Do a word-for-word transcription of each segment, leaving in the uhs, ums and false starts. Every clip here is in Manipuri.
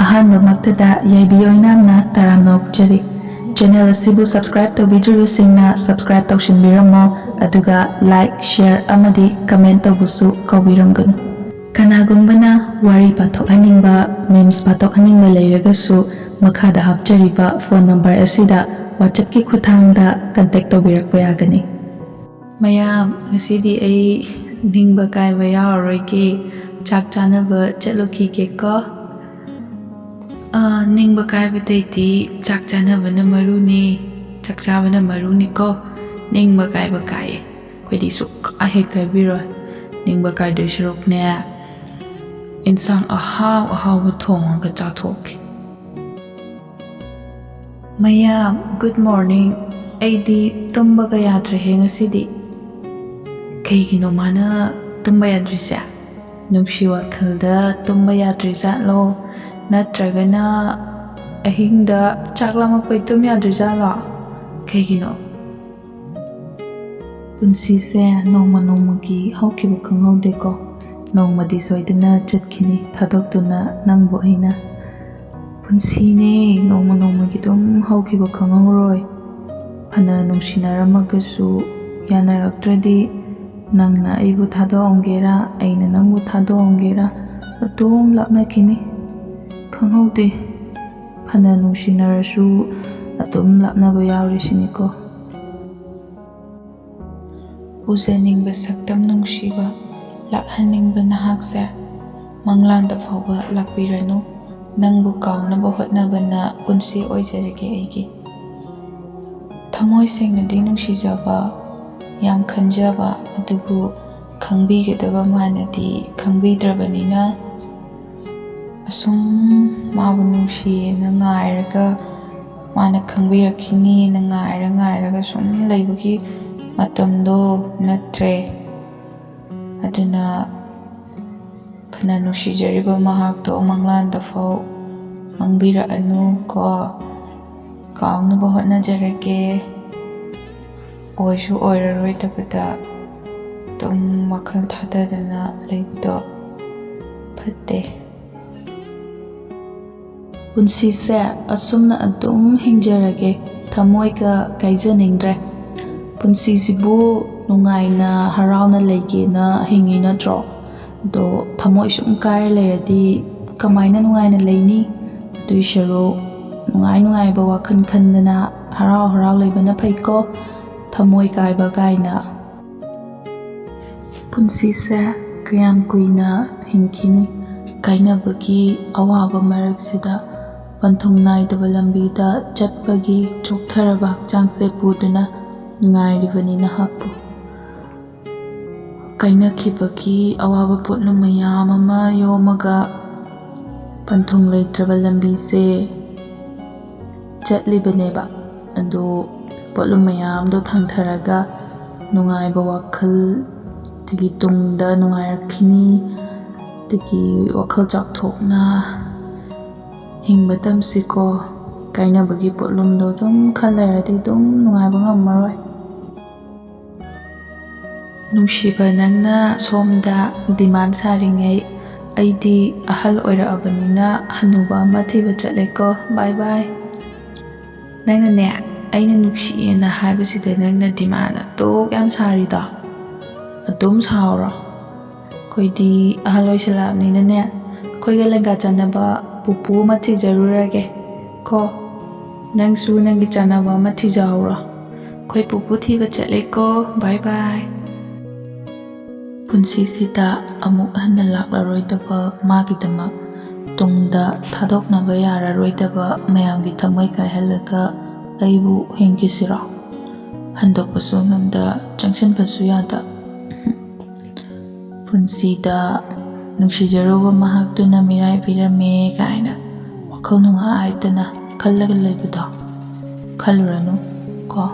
ꯑꯍꯥꯟꯕꯃꯛꯇꯗ ꯌꯥꯏꯕꯤꯌꯣ ꯏꯅꯥꯝꯅ ꯇꯔꯥꯝꯅ ꯑꯣꯛꯆꯔꯤ꯫ Channel ꯑꯁꯤꯕꯨ subscribe ꯇꯧꯕꯤꯗ꯭ꯔꯤꯕꯁꯤꯡꯅ subscribe ꯇꯧꯁꯤꯟꯕꯤꯔꯝꯃꯣ, ꯑꯗꯨꯒ like, share ꯑꯃꯗꯤ comment ꯇꯧꯕꯁꯨ ꯀꯥꯎꯕꯤꯔꯝꯒꯅꯨ꯫ ꯀꯅꯥꯒꯨꯝꯕꯅ ꯋꯥꯔꯤ ꯄꯥꯊꯣꯛꯍꯟꯅꯤꯡꯕ, memes ꯄꯥꯊꯣꯛꯍꯟꯅꯤꯡꯕ ꯂꯩꯔꯒꯁꯨ ꯃꯈꯥꯗ ꯍꯥꯞꯆꯔꯤꯕ phone number ꯑꯁꯤꯗ WhatsAppꯀꯤ ꯈꯨꯠꯊꯥꯡꯗ contact ꯇꯧꯕꯤꯔꯛꯄ ꯌꯥꯒꯅꯤ꯫ ꯃꯌꯥꯝ, ꯉꯁꯤꯗꯤ ꯑꯩ ꯅꯤꯡꯕ ꯀꯥꯏꯕ ꯌꯥꯎꯔꯔꯣꯏꯒꯦ꯫ ꯆꯥꯛ ꯆꯥꯅꯕ ꯆꯠꯂꯨꯈꯤꯒꯦꯀꯣ꯫ ꯑꯥ, ꯅꯤꯡꯕ ꯀꯥꯏꯕꯗꯩꯗꯤ ꯆꯥꯛ ꯆꯥꯅꯕꯅ ꯃꯔꯨꯅꯤ, ꯆꯥꯛ ꯆꯥꯕꯅ ꯃꯔꯨꯅꯤꯀꯣ꯫ ꯅꯤꯡꯕ ꯀꯥꯏꯕ ꯀꯥꯏꯌꯦ꯫ ꯑꯩꯈꯣꯏꯗꯤ ꯁꯨꯛꯀꯥꯏ ꯍꯦꯛ ꯀꯥꯏꯕꯤꯔꯣꯏ꯫ ꯅꯤꯡꯕ ꯀꯥꯏꯗꯣꯏ ꯁꯔꯨꯛꯅꯦ, ꯏꯟꯁꯥꯡ ꯑꯍꯥꯎ ꯑꯍꯥꯎꯕ ꯊꯣꯡꯉꯒ ꯆꯥꯊꯣꯛꯀꯦ꯫ ꯃꯌꯥꯝ, good morning꯫ ꯑꯩꯗꯤ ꯇꯨꯝꯕꯒ ꯌꯥꯗ꯭ꯔꯦꯍꯦ ꯉꯁꯤꯗꯤ꯫ ꯀꯩꯒꯤꯅꯣ ꯃꯥꯅ ꯇꯨꯝꯕ ꯌꯥꯗ꯭ꯔꯤꯁꯦ? ꯅꯨꯡꯁꯤ ꯋꯥꯈꯜꯗ ꯇꯨꯝꯕ ꯌꯥꯗ꯭ꯔꯤꯖꯥꯠꯂꯣ? ꯅꯠꯇ꯭ꯔꯒꯅ ꯑꯍꯤꯡꯗ ꯆꯥꯛ ꯂꯥꯝꯃꯛꯄꯩ ꯇꯨꯝ ꯌꯥꯗ꯭ꯔꯤꯖꯥꯠꯂꯣ? ꯀꯩꯒꯤꯅꯣ? ꯄꯨꯟꯁꯤꯁꯦ ꯅꯣꯡꯃ ꯅꯣꯡꯃꯒꯤ ꯍꯧꯈꯤꯕ ꯈꯪꯍꯧꯗꯦꯀꯣ꯫ ꯅꯣꯡꯃꯗꯤ ꯁꯣꯏꯗꯅ ꯆꯠꯈꯤꯅꯤ ꯊꯥꯗꯣꯛꯇꯨꯅ ꯅꯪꯕꯨ ꯑꯩꯅ꯫ ꯄꯨꯟꯁꯤꯅꯦ ꯅꯣꯡꯃ ꯅꯣꯡꯃꯒꯤ ꯑꯗꯨꯝ ꯍꯧꯈꯤꯕ ꯈꯪꯍꯧꯔꯣꯏ꯫ ꯐꯅ ꯅꯨꯡꯁꯤꯅꯔꯝꯃꯒꯁꯨ ꯌꯥꯅꯔꯛꯇ꯭ꯔꯗꯤ ꯅꯪꯅ ꯑꯩꯕꯨ ꯊꯥꯗꯣꯛꯑꯝꯒꯦꯔꯥ, ꯑꯩꯅ ꯅꯪꯕꯨ ꯊꯥꯗꯣꯛꯑꯝꯒꯦꯔꯥ, ꯑꯗꯨꯝ ꯂꯥꯞꯅꯈꯤꯅꯤ꯫ ꯈꯪꯍꯧꯗꯦ꯫ ꯐꯅ ꯅꯨꯡꯁꯤꯅꯔꯁꯨ ꯑꯗꯨꯝ ꯂꯥꯞꯅꯕ ꯌꯥꯎꯔꯤꯁꯤꯅꯤꯀꯣ꯫ ꯎꯖꯅꯤꯡꯕ ꯁꯛꯇꯝ ꯅꯨꯡꯁꯤꯕ, ꯂꯥꯛꯍꯟꯅꯤꯡꯕ ꯅꯍꯥꯛꯁꯦ ꯃꯪꯂꯥꯟꯗ ꯐꯥꯎꯕ ꯂꯥꯛꯄꯤꯔꯅꯨ꯫ ꯅꯪꯕꯨ ꯀꯥꯎꯅꯕ ꯍꯣꯠꯅꯕꯅ ꯄꯨꯟꯁꯤ ꯑꯣꯏꯖꯔꯒꯦ ꯑꯩꯒꯤ꯫ ꯊꯃꯣꯏ ꯁꯦꯡꯅꯗꯤ ꯅꯨꯡꯁꯤꯖꯕ, ꯌꯥꯝ ꯈꯟꯖꯕ, ꯑꯗꯨꯕꯨ ꯈꯪꯕꯤꯒꯗꯕ ꯃꯥꯅꯗꯤ ꯈꯪꯕꯤꯗ꯭ꯔꯕꯅꯤꯅ, ꯑꯁꯨꯝ ꯃꯥꯕꯨ ꯅꯨꯡꯁꯤꯌꯦꯅ ꯉꯥꯏꯔꯒ, ꯃꯥꯅ ꯈꯪꯕꯤꯔꯛꯈꯤꯅꯤꯅ ꯉꯥꯏꯔ ꯉꯥꯏꯔꯒ ꯁꯨꯝ ꯂꯩꯕꯒꯤ ꯃꯇꯝꯗꯣ ꯅꯠꯇ꯭ꯔꯦ꯫ ꯑꯗꯨꯅ ꯐꯅ ꯅꯨꯡꯁꯤꯖꯔꯤꯕ ꯃꯍꯥꯛꯇꯣ ꯃꯪꯂꯥꯟꯗꯐꯥꯎ ꯃꯪꯕꯤꯔꯛꯑꯅꯨ ꯀꯣ꯫ ꯀꯥꯎꯅꯕ ꯍꯣꯠꯅꯖꯔꯒꯦ꯫ ꯑꯣꯏꯁꯨ ꯑꯣꯏꯔꯔꯣꯏꯗꯕꯗ ꯑꯗꯨꯝ ꯋꯥꯈꯜ ꯊꯥꯗꯗꯅ ꯂꯩꯕꯗꯣ ꯐꯠꯇꯦ꯫ ꯄꯨꯟꯁꯤꯁꯦ ꯑꯁꯨꯝꯅ ꯑꯗꯨꯝ ꯍꯤꯡꯖꯔꯒꯦ, ꯊꯃꯣꯏꯒ ꯀꯥꯏꯖꯅꯤꯡꯗ꯭ꯔꯦ꯫ ꯄꯨꯟꯁꯤꯁꯤꯕꯨ ꯅꯨꯡꯉꯥꯏꯅ ꯍꯔꯥꯎꯅ ꯂꯩꯒꯦꯅ ꯍꯤꯡꯉꯤ ꯅꯠꯇ꯭ꯔꯣ? ꯑꯗꯣ ꯊꯃꯣꯏ ꯁꯨꯝ ꯀꯥꯏꯔ ꯂꯩꯔꯗꯤ ꯀꯃꯥꯏꯅ ꯅꯨꯡꯉꯥꯏꯅ ꯂꯩꯅꯤ? ꯑꯗꯨꯏ ꯁꯔꯨꯛ ꯅꯨꯡꯉꯥꯏ ꯅꯨꯡꯉꯥꯏꯕ ꯋꯥꯈꯜ ꯈꯟꯗꯅ ꯍꯔꯥꯎ ꯍꯔꯥꯎ ꯂꯩꯕꯅ ꯐꯩꯀꯣ, ꯊꯃꯣꯏ ꯀꯥꯏꯕ ꯀꯥꯏꯅ꯫ ꯄꯨꯟꯁꯤꯁꯦ ꯀꯌꯥꯝ ꯀꯨꯏꯅ ꯍꯤꯡꯈꯤꯅꯤ? ꯀꯥꯏꯅꯕꯒꯤ ꯑꯋꯥꯕ ꯃꯔꯛꯁꯤꯗ ꯄꯟꯊꯨꯡ ꯅꯥꯏꯗꯕ ꯂꯝꯕꯤꯗ ꯆꯠꯄꯒꯤ ꯆꯣꯛꯊꯔꯕ ꯍꯛꯆꯥꯡꯁꯦ ꯄꯨꯗꯨꯅ ꯉꯥꯏꯔꯤꯕꯅꯤ ꯅꯍꯥꯛꯄꯨ꯫ ꯀꯥꯏꯅꯈꯤꯕꯒꯤ ꯑꯋꯥꯕ ꯄꯣꯠꯂꯨꯝ ꯃꯌꯥꯝ ꯑꯃ ꯌꯣꯝꯃꯒ ꯄꯟꯊꯨꯡ ꯂꯩꯇ꯭ꯔꯕ ꯂꯝꯕꯤꯁꯦ ꯆꯠꯂꯤꯕꯅꯦꯕ꯫ ꯑꯗꯣ ꯄꯣꯠꯂꯨꯝ ꯃꯌꯥꯝꯗꯣ ꯊꯥꯡꯊꯔꯒ ꯅꯨꯡꯉꯥꯏꯕ ꯋꯥꯈꯜ, ꯑꯗꯒꯤ ꯇꯨꯡꯗ ꯅꯨꯡꯉꯥꯏꯔꯛꯈꯤꯅꯤ, ꯑꯗꯒꯤ ꯋꯥꯈꯜ ꯆꯥꯎꯊꯣꯛꯅ ꯍꯤꯡꯕ ꯇꯝꯁꯤꯀꯣ꯫ ꯀꯥꯏꯅꯕꯒꯤ ꯄꯣꯠꯂꯨꯝꯗꯣ ꯑꯗꯨꯝ ꯈꯜ ꯂꯩꯔꯗꯤ ꯑꯗꯨꯝ ꯅꯨꯡꯉꯥꯏꯕ ꯉꯝꯃꯔꯣꯏ꯫ ꯅꯨꯡꯁꯤꯕ ꯅꯪꯅ ꯁꯣꯝꯗ ꯗꯤꯃꯥꯟ ꯁꯥꯔꯤꯉꯩ, ꯑꯩꯗꯤ ꯑꯍꯜ ꯑꯣꯏꯔꯛꯑꯕꯅꯤꯅ ꯍꯅꯨꯕ ꯑꯃ ꯊꯤꯕ ꯆꯠꯂꯦꯀꯣ꯫ ꯕꯥꯏ ꯕꯥꯏ꯫ ꯅꯪꯅꯅꯦ, ꯑꯩꯅ ꯅꯨꯡꯁꯤꯌꯦꯅ ꯍꯥꯏꯕꯁꯤꯗ ꯅꯪꯅ ꯗꯤꯃꯥꯟ ꯑꯗꯨꯛ ꯌꯥꯝ ꯁꯥꯔꯤꯗꯣ, ꯑꯗꯨꯝ ꯁꯥꯎꯔꯣ꯫ ꯑꯩꯈꯣꯏꯗꯤ ꯑꯍꯜ ꯑꯣꯏꯁꯜꯂꯛꯑꯕꯅꯤꯅꯅꯦ, ꯑꯩꯈꯣꯏꯒ ꯂꯦꯡꯒꯥ ꯆꯥꯟꯅꯕ ꯄꯨꯄꯨ ꯑꯃ ꯊꯤꯖꯔꯨꯔꯒꯦ ꯀꯣ꯫ ꯅꯪꯁꯨ ꯅꯪꯒꯤ ꯆꯥꯟꯅꯕ ꯑꯃ ꯊꯤꯖꯍꯧꯔꯣ꯫ ꯑꯩꯈꯣꯏ ꯄꯨꯄꯨ ꯊꯤꯕ ꯆꯠꯂꯦꯀꯣ꯫ ꯕꯥꯏ ꯕꯥꯏ꯫ ꯄꯨꯟꯁꯤꯁꯤꯗ ꯑꯃꯨꯛ ꯍꯟꯅ ꯂꯥꯛꯂꯔꯣꯏꯗꯕ ꯃꯥꯒꯤꯗꯃꯛ ꯇꯨꯡꯗ ꯊꯥꯗꯣꯛꯅꯕ ꯌꯥꯔꯔꯣꯏꯗꯕ ꯃꯌꯥꯝꯒꯤ ꯊꯃꯣꯏ ꯀꯥꯏꯍꯜꯂꯒ ꯑꯩꯕꯨ ꯍꯤꯡꯈꯤꯁꯤꯔꯣ? ꯍꯟꯗꯣꯛꯄꯁꯨ ꯉꯝꯗ, ꯆꯪꯁꯤꯟꯕꯁꯨ ꯌꯥꯗ꯫ ꯄꯨꯟꯁꯤꯗ ꯅꯨꯡꯁꯤꯖꯔꯨꯕ ꯃꯍꯥꯛꯇꯨꯅ ꯃꯤꯔꯥꯏꯕꯤꯔꯝꯃꯦ ꯀꯥꯏꯅ ꯋꯥꯈꯜ ꯅꯨꯡꯉꯥꯏꯇꯅ ꯈꯜꯂꯒ ꯂꯩꯕꯗꯣ ꯈꯜꯂꯨꯔꯅꯨ ꯀꯣ꯫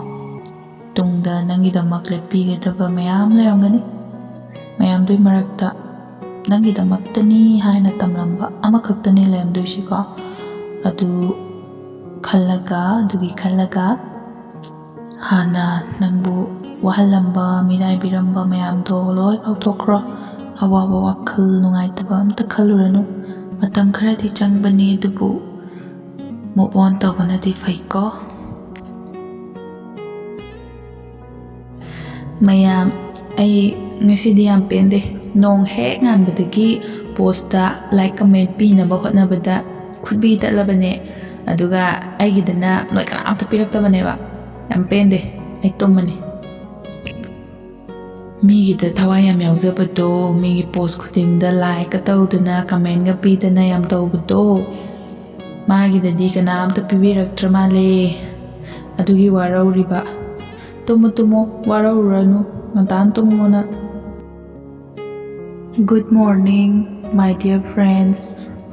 ꯇꯨꯡꯗ ꯅꯪꯒꯤꯗꯃꯛ ꯂꯦꯞꯄꯤꯒꯗꯕ ꯃꯌꯥꯝ ꯂꯩꯔꯝꯒꯅꯤ꯫ ꯃꯌꯥꯝꯗꯨꯒꯤ ꯃꯔꯛꯇ ꯅꯪꯒꯤꯗꯃꯛꯇꯅꯤ ꯍꯥꯏꯅ ꯇꯝꯂꯝꯕ ꯑꯃꯈꯛꯇꯅꯤ ꯂꯩꯔꯝꯗꯣꯏꯁꯤꯀꯣ꯫ ꯑꯗꯨ ꯈꯜꯂꯒ, ꯑꯗꯨꯒꯤ ꯈꯜꯂꯒ ꯍꯥꯟꯅ ꯅꯪꯕꯨ ꯋꯥꯍꯜꯂꯝꯕ, ꯃꯤꯔꯥꯏꯕꯤꯔꯝꯕ ꯃꯌꯥꯝꯗꯣ ꯂꯣꯏ ꯀꯥꯎꯊꯣꯛꯈ꯭ꯔꯣ꯫ ꯑꯋꯥꯕ ꯋꯥꯈꯜ ꯅꯨꯡꯉꯥꯏꯇꯕ ꯑꯝꯇ ꯈꯜꯂꯨꯔꯅꯨ꯫ ꯃꯇꯝ ꯈꯔꯗꯤ ꯆꯪꯕꯅꯤ, ꯑꯗꯨꯕꯨ Move on ꯇꯧꯕꯅꯗꯤ ꯐꯩꯀꯣ꯫ ꯃꯌꯥꯝ, ꯑꯩ ꯉꯁꯤꯗꯤ ꯌꯥꯝ ꯄꯦꯟꯗꯦ꯫ ꯅꯣꯡ ꯍꯦꯛ ꯉꯥꯟꯕꯗꯒꯤ ꯄꯣꯁꯇ ꯂꯥꯏꯛ ꯀꯃꯦꯟ ꯄꯤꯅꯕ ꯍꯣꯠꯅꯕꯗ ꯈꯨꯠꯕꯤ ꯇꯠꯂꯕꯅꯦ꯫ ꯑꯗꯨꯒ ꯑꯩꯒꯤꯗꯅ ꯅꯣꯏ ꯀꯅꯥꯝꯇ ꯄꯤꯔꯛꯇꯕꯅꯦꯕ꯫ ꯌꯥꯝ ꯄꯦꯟꯗꯦ꯫ ꯑꯩ ꯇꯨꯝꯃꯅꯤ꯫ ꯃꯤꯒꯤꯗ ꯊꯋꯥꯏ ꯌꯥꯝ ꯌꯥꯎꯖꯕꯗꯣ, ꯃꯤꯒꯤ ꯄꯣꯁ ꯈꯨꯗꯤꯡꯗ ꯂꯥꯏꯛꯀ ꯇꯧꯗꯅ ꯀꯃꯦꯟꯒ ꯄꯤꯗꯅ ꯌꯥꯝ ꯇꯧꯕꯗꯣ, ꯃꯥꯒꯤꯗꯗꯤ ꯀꯅꯥꯝꯇ ꯄꯤꯕꯤꯔꯛꯇ꯭ꯔ ꯃꯥꯜꯂꯦ꯫ ꯑꯗꯨꯒꯤ ꯋꯥꯔꯧꯔꯤꯕ꯫ ꯇꯨꯝꯃꯨ ꯇꯨꯝꯃꯨ, ꯋꯥꯔꯧꯔꯨꯔꯅꯨ, ꯉꯟꯇꯥꯅ ꯇꯨꯝꯃꯣ ꯅꯪ꯫ Good morning, my dear friends.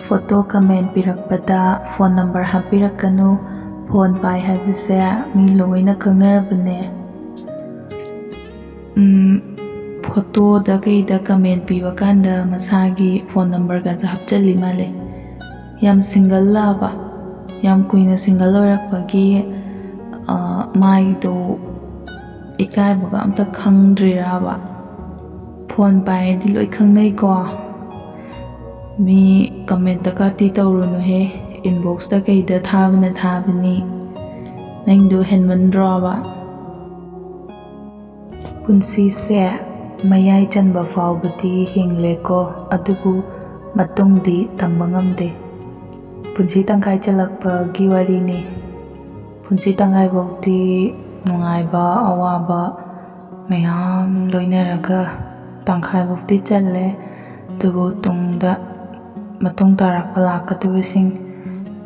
Photo comment ꯄꯤꯔꯛꯄꯗ ꯐꯣꯟ ꯅꯝꯕꯔ ꯍꯥꯞꯄꯤꯔꯛꯀꯅꯨ꯫ ꯐꯣꯟ ꯄꯥꯏ ꯍꯥꯏꯕꯁꯦ ꯃꯤ ꯂꯣꯏꯅ ꯈꯪꯅꯔꯕꯅꯦ꯫ ꯎꯝ, ꯐꯣꯇꯣꯗ ꯀꯩꯗ ꯀꯃꯦꯟ ꯄꯤꯕ ꯀꯥꯟꯗ ꯃꯁꯥꯒꯤ ꯐꯣꯟ ꯅꯝꯕꯔꯒꯁꯨ ꯍꯥꯞꯆꯜꯂꯤ ꯃꯥꯜꯂꯦ꯫ ꯌꯥꯝ ꯁꯤꯡꯒꯜ ꯂꯥꯕ, ꯌꯥꯝ ꯀꯨꯏꯅ ꯁꯤꯡꯒꯜ ꯑꯣꯏꯔꯛꯄꯒꯤ, ꯑ, ꯃꯥꯏꯗꯣ ꯏꯀꯥꯏꯕꯒ ꯑꯝꯇ ꯈꯪꯗ꯭ꯔꯤꯔꯕ? ꯐꯣꯟ ꯄꯥꯏꯔꯗꯤ ꯂꯣꯏ ꯈꯪꯅꯩꯀꯣ꯫ ꯃꯤ ꯀꯃꯦꯟꯇ ꯀꯥꯇꯤ ꯇꯧꯔꯨꯅꯨꯍꯦ, ꯏꯟꯕꯣꯛꯁꯇ ꯀꯩꯗ ꯊꯥꯕꯅ ꯊꯥꯕꯅꯤ꯫ ꯅꯪꯗꯣ ꯍꯦꯟꯃꯟꯗ꯭ꯔꯣꯕ? ꯄꯨꯟꯁꯤꯁꯦ ꯃꯌꯥꯏ ꯆꯟꯕ ꯐꯥꯎꯕꯗꯤ ꯍꯤꯡꯂꯦꯀꯣ, ꯑꯗꯨꯕꯨ ꯃꯇꯨꯡꯗꯤ ꯇꯝꯕ ꯉꯝꯗꯦ꯫ ꯄꯨꯟꯁꯤ ꯇꯪꯈꯥꯏ ꯆꯜꯂꯛꯄꯒꯤ ꯋꯥꯔꯤꯅꯤ꯫ ꯄꯨꯟꯁꯤ ꯇꯪꯈꯥꯏꯐꯥꯎꯗꯤ ꯅꯨꯡꯉꯥꯏꯕ, ꯑꯋꯥꯕ ꯃꯌꯥꯝ ꯂꯣꯏꯅꯔꯒ ꯇꯪꯈꯥꯏꯐꯥꯎꯗꯤ ꯆꯜꯂꯦ꯫ ꯑꯗꯨꯕꯨ ꯇꯨꯡꯗ, ꯃꯇꯨꯡ ꯇꯥꯔꯛꯄ ꯂꯥꯛꯀꯗꯕꯁꯤꯡ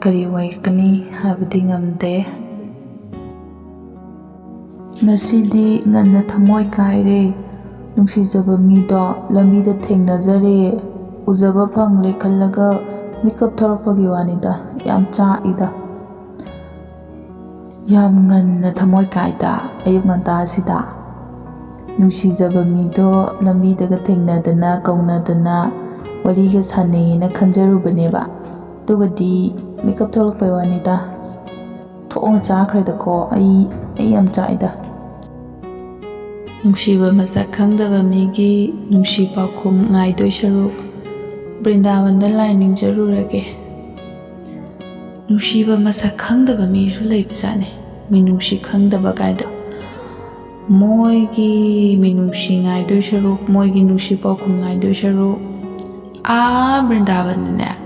ꯀꯔꯤ ꯑꯣꯏꯒꯅꯤ ꯍꯥꯏꯕꯗꯤ ꯉꯝꯗꯦ꯫ ꯉꯁꯤꯗꯤ ꯉꯟꯅ ꯊꯃꯣꯏ ꯀꯥꯏꯔꯦ꯫ ꯅꯨꯡꯁꯤꯖꯕ ꯃꯤꯗꯣ ꯂꯝꯕꯤꯗ ꯊꯦꯡꯅꯖꯔꯦ꯫ ꯎꯖꯕ ꯐꯪꯂꯦ ꯈꯜꯂꯒ ꯃꯤꯀꯞ ꯊꯣꯔꯛꯄꯒꯤ ꯋꯥꯅꯤꯗ꯫ ꯌꯥꯝ ꯆꯥꯛꯏꯗ꯫ ꯌꯥꯝ ꯉꯟꯅ ꯊꯃꯣꯏ ꯀꯥꯏꯗ, ꯑꯌꯨꯛ ꯉꯟꯇꯥꯁꯤꯗ꯫ ꯅꯨꯡꯁꯤꯖꯕ ꯃꯤꯗꯣ ꯂꯝꯕꯤꯗꯒ ꯊꯦꯡꯅꯗꯅ, ꯀꯧꯅꯗꯅ, ꯋꯥꯔꯤꯒ ꯁꯥꯟꯅꯩꯌꯦꯅ ꯈꯟꯖꯔꯨꯕꯅꯦꯕ꯫ ꯑꯗꯨꯒꯗꯤ ꯃꯤꯀꯞ ꯊꯣꯛꯂꯛꯄꯩ ꯋꯥꯅꯤꯗ꯫ ꯊꯣꯛꯅ ꯆꯥꯈ꯭ꯔꯦꯗꯀꯣ꯫ ꯑꯩ, ꯑꯩ ꯌꯥꯝ ꯆꯥꯛꯏꯗ꯫ ꯅꯨꯡꯁꯤꯕ ꯃꯁꯛ ꯈꯪꯗꯕ ꯃꯤꯒꯤ ꯅꯨꯡꯁꯤ ꯄꯥꯎꯈꯨꯝ ꯉꯥꯏꯗꯣꯏ ꯁꯔꯨꯛ, ꯕ꯭ꯔꯤꯟꯗꯥꯕꯟꯗ ꯂꯥꯏ ꯅꯤꯡꯖꯔꯨꯔꯒꯦ꯫ ꯅꯨꯡꯁꯤꯕ ꯃꯁꯛ ꯈꯪꯗꯕ ꯃꯤꯁꯨ ꯂꯩꯕꯖꯥꯠꯅꯤ꯫ ꯃꯤꯅꯨꯡꯁꯤ ꯈꯪꯗꯕ ꯀꯥꯏꯗꯣ꯫ ꯃꯣꯏꯒꯤ ꯃꯤꯅꯨꯡꯁꯤ ꯉꯥꯏꯗꯣꯏ ꯁꯔꯨꯛ, ꯃꯣꯏꯒꯤ ꯅꯨꯡꯁꯤ ꯄꯥꯎꯈꯨꯝ ꯉꯥꯏꯗꯣꯏ ꯁꯔꯨꯛ, ꯑꯥ ꯕ꯭ꯔꯤꯟꯗꯥꯕꯟꯗꯅꯦ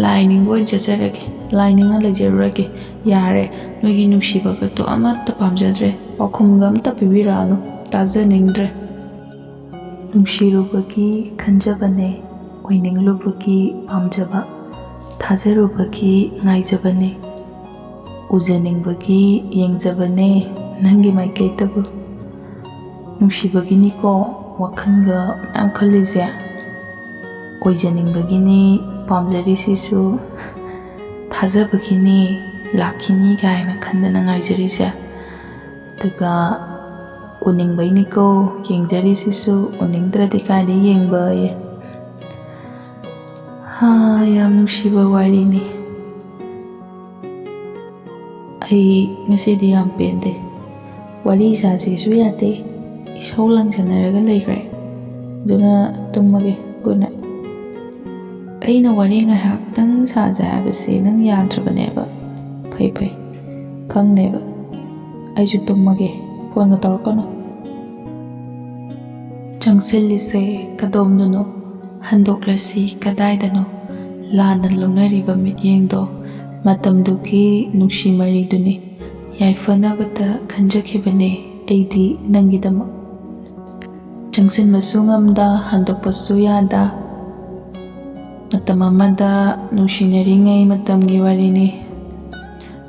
ꯂꯥꯏ ꯅꯤꯡꯕ ꯑꯣꯏꯅ ꯆꯠꯆꯔꯒꯦ, ꯂꯥꯏ ꯅꯤꯡꯉ ꯂꯩꯖꯔꯨꯔꯒꯦ꯫ ꯌꯥꯔꯦ, ꯅꯣꯏꯒꯤ ꯅꯨꯡꯁꯤꯕꯒꯗꯣ ꯑꯃꯠꯇ ꯄꯥꯝꯖꯗ꯭ꯔꯦ, ꯄꯥꯎꯈꯨꯝꯒ ꯑꯝꯇ ꯄꯤꯕꯤꯔꯛꯑꯅꯨ, ꯇꯥꯖꯅꯤꯡꯗ꯭ꯔꯦ꯫ ꯅꯨꯡꯁꯤꯔꯨꯕꯒꯤ ꯈꯟꯖꯕꯅꯦ, ꯑꯣꯏꯅꯤꯡꯂꯨꯕꯒꯤ ꯄꯥꯝꯖꯕ, ꯊꯥꯖꯔꯨꯕꯒꯤ ꯉꯥꯏꯖꯕꯅꯦ, ꯎꯖꯅꯤꯡꯕꯒꯤ ꯌꯦꯡꯖꯕꯅꯦ ꯅꯪꯒꯤ ꯃꯥꯏꯀꯩꯗꯕꯨ꯫ ꯅꯨꯡꯁꯤꯕꯒꯤꯅꯤꯀꯣ ꯋꯥꯈꯜꯒ ꯃꯌꯥꯝ ꯈꯜꯂꯤꯁꯦ꯫ ꯑꯣꯏꯖꯅꯤꯡꯕꯒꯤꯅꯤ ꯄꯥꯝꯖꯔꯤꯁꯤꯁꯨ, ꯊꯥꯖꯕꯒꯤꯅꯤ ꯂꯥꯛꯈꯤꯅꯤ ꯀꯥꯏꯅ ꯈꯟꯗꯅ ꯉꯥꯏꯖꯔꯤꯁꯦ꯫ ꯑꯗꯨꯒ ꯎꯅꯤꯡꯕꯩꯅꯤꯀꯣ ꯌꯦꯡꯖꯔꯤꯁꯤꯁꯨ, ꯎꯅꯤꯡꯗ꯭ꯔꯗꯤ ꯀꯥꯏꯗ ꯌꯦꯡꯕꯌꯦ꯫ ꯍꯥ, ꯌꯥꯝ ꯅꯨꯡꯁꯤꯕ ꯋꯥꯔꯤꯅꯤ꯫ ꯑꯩ ꯉꯁꯤꯗꯤ ꯌꯥꯝ ꯄꯦꯟꯗꯦ꯫ ꯋꯥꯔꯤ ꯁꯥꯁꯤꯁꯨ ꯌꯥꯗꯦ, ꯏꯁꯧ ꯂꯥꯡꯁꯟꯅꯔꯒ ꯂꯩꯈ꯭ꯔꯦ꯫ ꯑꯗꯨꯅ ꯇꯨꯝꯃꯒꯦ, good night꯫ ꯑꯩꯅ ꯋꯥꯔꯤ ꯉꯥꯏꯍꯥꯛꯇꯪ ꯁꯥꯁꯦ ꯍꯥꯏꯕꯁꯦ ꯅꯪ ꯌꯥꯗ꯭ꯔꯕꯅꯦꯕ꯫ ꯐꯩ ꯐꯩ, ꯈꯪꯅꯦꯕ꯫ ꯑꯩꯁꯨ ꯇꯨꯝꯃꯒꯦ, ꯐꯣꯟꯒ ꯇꯧꯔꯛꯀꯅꯨ꯫ ꯆꯪꯁꯤꯜꯂꯤꯁꯦ ꯀꯗꯣꯝꯗꯅꯣ, ꯍꯟꯗꯣꯛꯂꯁꯤ ꯀꯗꯥꯏꯗꯅꯣ, ꯂꯥꯟꯅ ꯂꯧꯅꯔꯤꯕ ꯃꯤꯠꯌꯦꯡꯗꯣ, ꯃꯇꯝꯗꯨꯒꯤ ꯅꯨꯡꯁꯤ ꯃꯔꯤꯗꯨꯅꯤ꯫ ꯌꯥꯏꯐꯅꯕꯇ ꯈꯟꯖꯈꯤꯕꯅꯦ ꯑꯩꯗꯤ ꯅꯪꯒꯤꯗꯃꯛ꯫ ꯆꯪꯁꯤꯟꯕꯁꯨ ꯉꯝꯗ, ꯍꯟꯗꯣꯛꯄꯁꯨ ꯌꯥꯗ, ꯃꯇꯝ ꯑꯃꯗ ꯅꯨꯡꯁꯤꯅꯔꯤꯉꯩ ꯃꯇꯝꯒꯤ ꯋꯥꯔꯤꯅꯤ꯫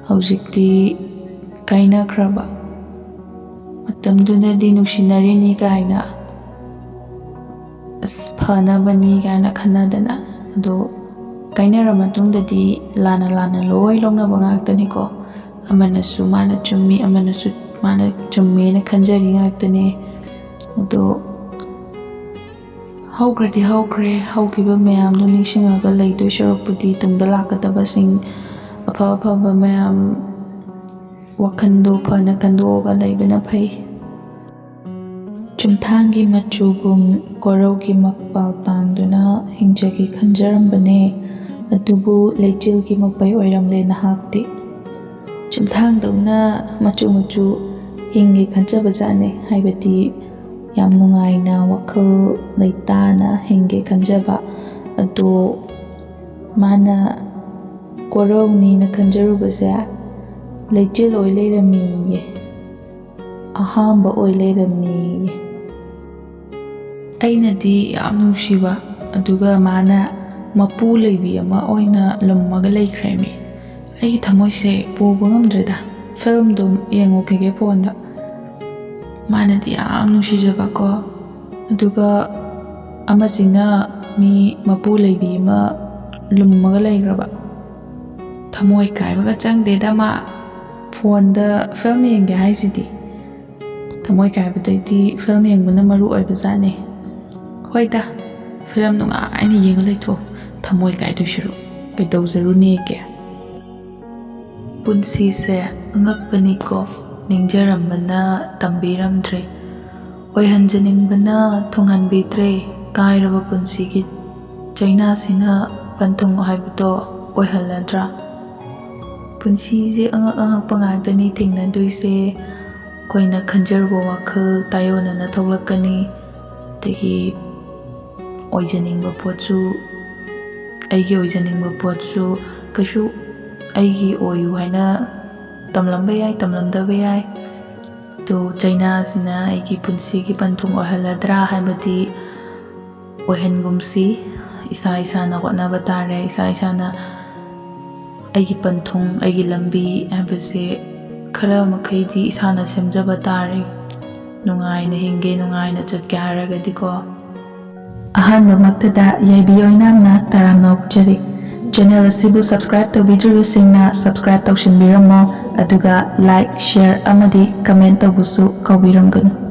ꯍꯧꯖꯤꯛꯇꯤ ꯀꯥꯏꯅꯈ꯭ꯔꯕ꯫ ꯃꯇꯝꯗꯨꯗꯗꯤ ꯅꯨꯡꯁꯤꯅꯔꯤꯅꯤ ꯀꯥꯏꯅ, ꯑꯁ, ꯐꯅꯕꯅꯤ ꯀꯥꯏꯅ ꯈꯟꯅꯗꯅ, ꯑꯗꯣ ꯀꯥꯏꯅꯔ ꯃꯇꯨꯡꯗꯗꯤ ꯂꯥꯟꯅ ꯂꯥꯟꯅ ꯂꯣꯏ ꯂꯧꯅꯕ ꯉꯥꯛꯇꯅꯤꯀꯣ꯫ ꯑꯃꯅꯁꯨ ꯃꯥꯅ ꯆꯨꯝꯃꯤ, ꯑꯃꯅꯁꯨ ꯃꯥꯅ ꯆꯨꯝꯃꯦꯅ ꯈꯟꯖꯔꯤ ꯉꯥꯛꯇꯅꯦ꯫ ꯑꯗꯣ ꯍꯧꯈ꯭ꯔꯗꯤ ꯍꯧꯈ꯭ꯔꯦ, ꯍꯧꯈꯤꯕ ꯃꯌꯥꯝꯗꯨ ꯅꯤꯡꯁꯤꯡꯉꯒ ꯂꯩꯗꯣꯏ ꯁꯔꯨꯛꯄꯨꯗꯤ ꯇꯨꯡꯗ ꯂꯥꯛꯀꯗꯕꯁꯤꯡ, ꯑꯐ ꯑꯐꯕ ꯃꯌꯥꯝ, ꯋꯥꯈꯜꯗꯣ ꯐꯅ ꯈꯟꯗꯣꯛꯑꯒ ꯂꯩꯕꯅ ꯐꯩ꯫ ꯆꯨꯝꯊꯥꯡꯒꯤ ꯃꯆꯨꯒꯨꯝ ꯀꯣꯔꯧꯒꯤ ꯃꯛꯄꯥꯜ ꯇꯥꯡꯗꯨꯅ ꯍꯤꯡꯖꯒꯦ ꯈꯟꯖꯔꯝꯕꯅꯦ꯫ ꯑꯗꯨꯕꯨ ꯂꯩꯆꯤꯜꯒꯤ ꯃꯄꯩ ꯑꯣꯏꯔꯝꯂꯦ ꯅꯍꯥꯛꯇꯤ꯫ ꯆꯨꯝꯊꯥꯡꯗꯧꯅ ꯃꯆꯨ ꯃꯆꯨ ꯍꯤꯡꯒꯦ ꯈꯟꯖꯕꯖꯥꯠꯅꯤ, ꯍꯥꯏꯕꯗꯤ ꯌꯥꯝ ꯅꯨꯡꯉꯥꯏꯅ ꯋꯥꯈꯜ ꯂꯩꯇꯥꯅ ꯍꯤꯡꯒꯦ ꯈꯟꯖꯕ꯫ ꯑꯗꯣ ꯃꯥꯅ ꯀꯣꯔꯧꯅꯤꯅ ꯈꯟꯖꯔꯨꯕꯁꯦ ꯂꯩꯆꯤꯜ ꯑꯣꯏ ꯂꯩꯔꯝꯃꯤꯌꯦ꯫ ꯑꯍꯥꯝꯕ ꯑꯣꯏ ꯂꯩꯔꯝꯃꯤꯌꯦ꯫ ꯑꯩꯅꯗꯤ ꯌꯥꯝ ꯅꯨꯡꯁꯤꯕ, ꯑꯗꯨꯒ ꯃꯥꯅ ꯃꯄꯨ ꯂꯩꯕꯤ ꯑꯃ ꯑꯣꯏꯅ ꯂꯨꯝꯃꯒ ꯂꯩꯈ꯭ꯔꯦꯃꯤ꯫ ꯑꯩꯒꯤ ꯊꯃꯣꯏꯁꯦ ꯄꯨꯕ ꯉꯝꯗ꯭ꯔꯦꯗ꯫ ꯐꯤꯂꯝꯗꯣ ꯌꯦꯡꯉꯨꯈꯤꯒꯦ ꯐꯣꯟꯗ꯫ ꯃꯥꯅꯗꯤ ꯌꯥꯝ ꯅꯨꯡꯁꯤꯖꯕꯀꯣ, ꯑꯗꯨꯒ ꯑꯃꯁꯤꯅ ꯃꯤ ꯃꯄꯨ ꯂꯩꯕꯤ ꯑꯃ ꯂꯨꯝꯃꯒ ꯂꯩꯈ꯭ꯔꯕ꯫ ꯊꯃꯣꯏ ꯀꯥꯏꯕꯒ ꯆꯪꯗꯦꯗ ꯃꯥ꯫ ꯐꯣꯟꯗ ꯐꯤꯂꯝ ꯌꯦꯡꯒꯦ ꯍꯥꯏꯁꯤꯗꯤ꯫ ꯊꯃꯣꯏ ꯀꯥꯏꯕꯗꯩꯗꯤ ꯐꯤꯂꯝ ꯌꯦꯡꯕꯅ ꯃꯔꯨ ꯑꯣꯏꯕꯖꯥꯠꯅꯦ꯫ ꯍꯣꯏꯗ, ꯐꯤꯂꯝ ꯅꯨꯡꯉꯥꯏꯅ ꯌꯦꯡꯉ ꯂꯩꯊꯣꯛ, ꯊꯃꯣꯏ ꯀꯥꯏꯗꯣꯏ ꯁꯔꯨꯛ ꯀꯩꯗꯧꯖꯔꯨꯅꯦꯒꯦ? ꯄꯨꯟꯁꯤꯁꯦ ꯑꯉꯛꯄꯅꯤꯀꯣ, ꯅꯤꯡꯖꯔꯝꯕꯅ ꯇꯝꯕꯤꯔꯝꯗ꯭ꯔꯤ꯫ ꯑꯣꯏꯍꯟꯖꯅꯤꯡꯕꯅ ꯊꯨꯡꯍꯟꯕꯤꯗ꯭ꯔꯦ, ꯀꯥꯏꯔꯕ ꯄꯨꯟꯁꯤꯒꯤ ꯆꯩꯅꯥꯁꯤꯅ ꯄꯟꯊꯨꯡ ꯍꯥꯏꯕꯗꯣ ꯑꯣꯏꯍꯜꯂꯗ꯭ꯔꯥ? ꯄꯨꯟꯁꯤꯁꯦ ꯑꯉꯛ ꯑꯉꯛꯄ ꯉꯥꯛꯇꯅꯤ ꯊꯦꯡꯅꯗꯣꯏꯁꯦ꯫ ꯑꯩꯈꯣꯏꯅ ꯈꯟꯖꯔꯨꯕ ꯋꯥꯈꯜ ꯇꯥꯏꯑꯣꯟꯅꯅ ꯊꯣꯛꯂꯛꯀꯅꯤ꯫ ꯑꯗꯒꯤ ꯑꯣꯏꯖꯅꯤꯡꯕ ꯄꯣꯠꯁꯨ, ꯑꯩꯒꯤ ꯑꯣꯏꯖꯅꯤꯡꯕ ꯄꯣꯠꯁꯨ ꯀꯩꯁꯨ ꯑꯩꯒꯤ ꯑꯣꯏꯌꯨ ꯍꯥꯏꯅ ꯇꯝꯂꯝꯕ ꯌꯥꯏ, ꯇꯝꯂꯝꯗꯕ ꯌꯥꯏ꯫ ꯑꯗꯨ ꯆꯩꯅꯥꯁꯤꯅ ꯑꯩꯒꯤ ꯄꯨꯟꯁꯤꯒꯤ ꯄꯟꯊꯨꯡ ꯑꯣꯏꯍꯜꯂꯗ꯭ꯔꯥ ꯍꯥꯏꯕꯗꯤ ꯑꯣꯏꯍꯟꯒꯨꯝꯁꯤ꯫ ꯏꯁꯥ ꯏꯁꯥꯅ ꯍꯣꯠꯅꯕ ꯇꯥꯔꯦ꯫ ꯏꯁꯥ ꯏꯁꯥꯅ ꯑꯩꯒꯤ ꯄꯟꯊꯨꯡ, ꯑꯩꯒꯤ ꯂꯝꯕꯤ ꯍꯥꯏꯕꯁꯦ ꯈꯔ ꯃꯈꯩꯗꯤ ꯏꯁꯥꯅ ꯁꯦꯝꯖꯕ ꯇꯥꯔꯦ꯫ ꯅꯨꯡꯉꯥꯏꯅ ꯍꯤꯡꯒꯦ, ꯅꯨꯡꯉꯥꯏꯅ ꯆꯠꯀꯦ ꯍꯥꯏꯔꯒꯗꯤꯀꯣ꯫ ꯑꯍꯥꯟꯕꯃꯛꯇꯗ ꯌꯥꯏꯕꯤ ꯑꯣꯏꯅꯥꯝꯅ ꯇꯔꯥꯝꯅ ꯑꯣꯛꯆꯔꯤ꯫ ꯆꯦꯅꯦꯜ ꯑꯁꯤꯕꯨ subscribe ꯇꯧꯕꯤꯗ꯭ꯔꯤꯕꯁꯤꯡꯅ subscribe ꯇꯧꯁꯤꯟꯕꯤꯔꯝꯃꯣ, ꯑꯗꯨꯒ like, share ꯑꯃꯗꯤ comment ꯇꯧꯕꯁꯨ ꯀꯥꯎꯕꯤꯔꯝꯒꯅꯨ꯫